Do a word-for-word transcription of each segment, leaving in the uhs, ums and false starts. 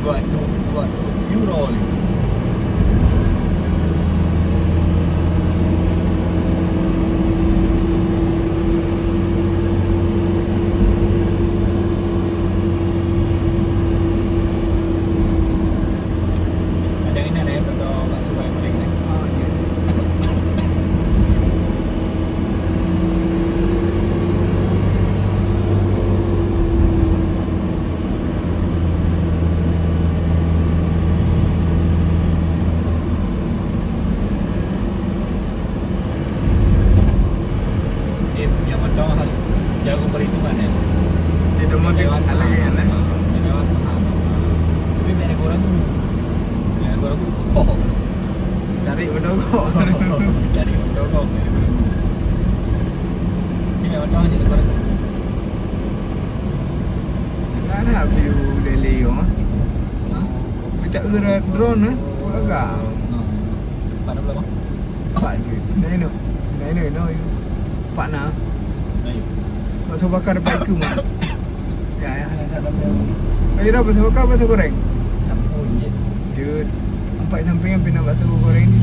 Buat, buat, buat euro ni. Ada ini, ada yang bakso goreng ni. Oh, iya. Eh, punya motor harus jago perhitungan ya. Dia dah mau lewat lagi kan, eh? Dia lewat mahal. Tapi banyak orang tu. Banyak orang tu. Oh. Cari benda kok. Cari benda kok. Ini memang tahu jadi orang. Ada view Delhi tu. Ha? Macam drone eh. Agak. Ha. Pada belum? Pak je. Nah, ini. Nah, ini, no. Pak na. Nah, ini. Pak Sobakar Pak Ikum. Ya, ya, ada dalam dia. Ayo dah, bakso bakar, bakso goreng? Campur je. Jut. Nampak sampingan pinang bakso goreng ni.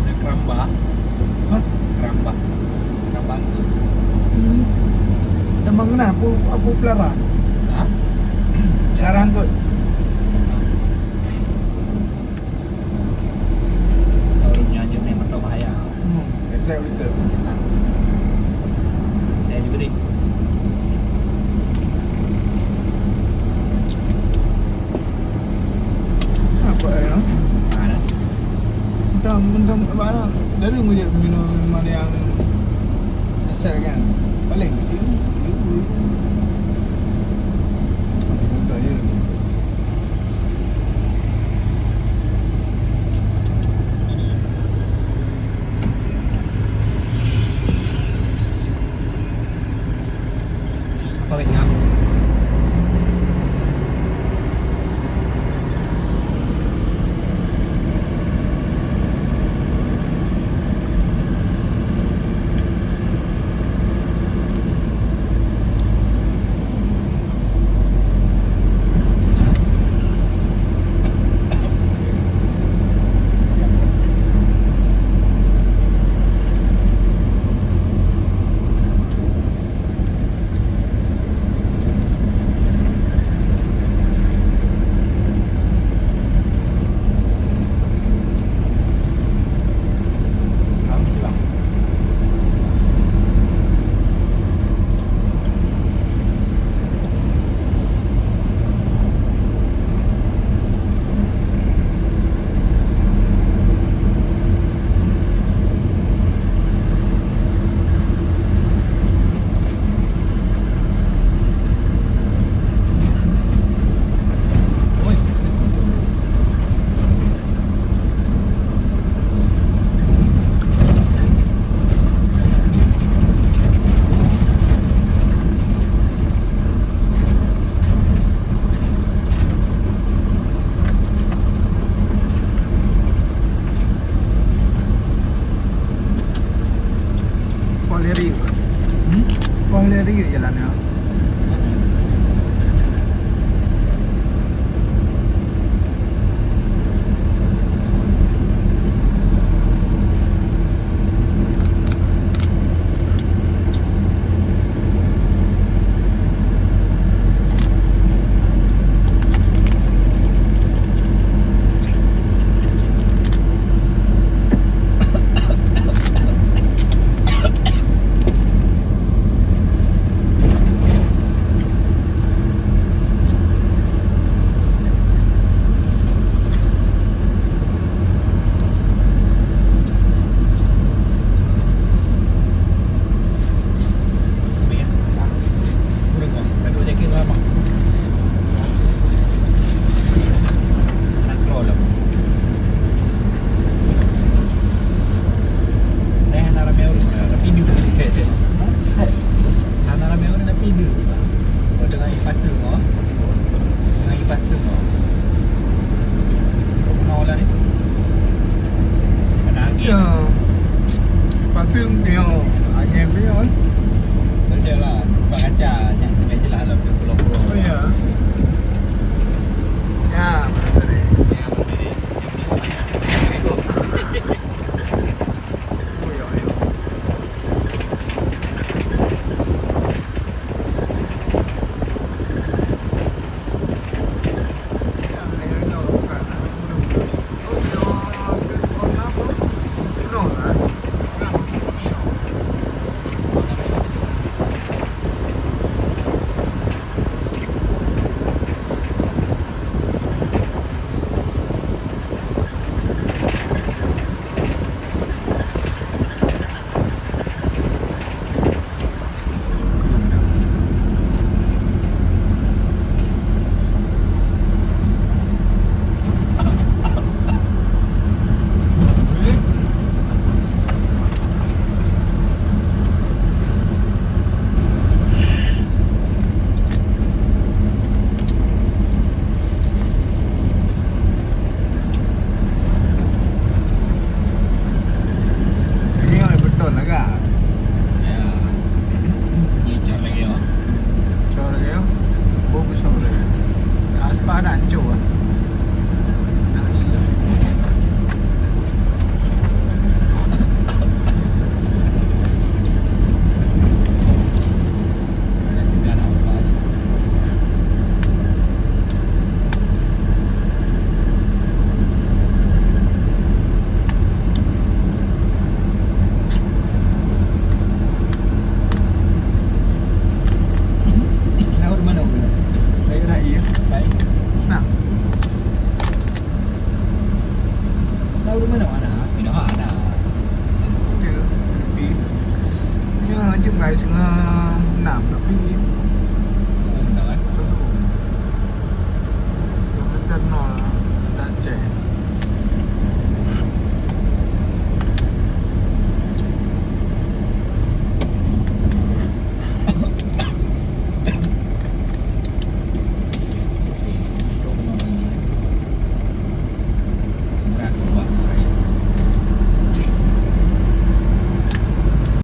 Ada keramba. Hah? Keramba. Keramba tu. Hmm. Memang kena aku, aku pelara. Hah? Jarang kot. Kalau nyan je main motor bahaya. Hmm. Ketek betul. Saya juga deh. Apa ya? Mana? Macam, macam, apa, dari ngujak minum minuman yang seser kan. Paling kecil. Gagah je. Poh lhèe riyek. Hmm? Poh lhèe riyek jalan nyoe. Hana ramé ureueng tapi deuh, Bang. Oh, tengah kipas tu, oh. Tengah kipas tu, oh. Kau pernah olah ni? Kena angin. Ya. Pasang tengok angin tu, ya. Betul lah. Buka kaca, jangan tengah jelas lah, pulang-pulang. Oh, ya. Ya, betul tadi. Ya, betul tadi. Oh, ya, ya. Ini betul lah, Kak. Ya. Ni cor lagi, oh. Cor lagi, oh. Bau besar lagi. Apa dah hancur, ah. Nah, ini. Nah. Nah, ureueng manoe na.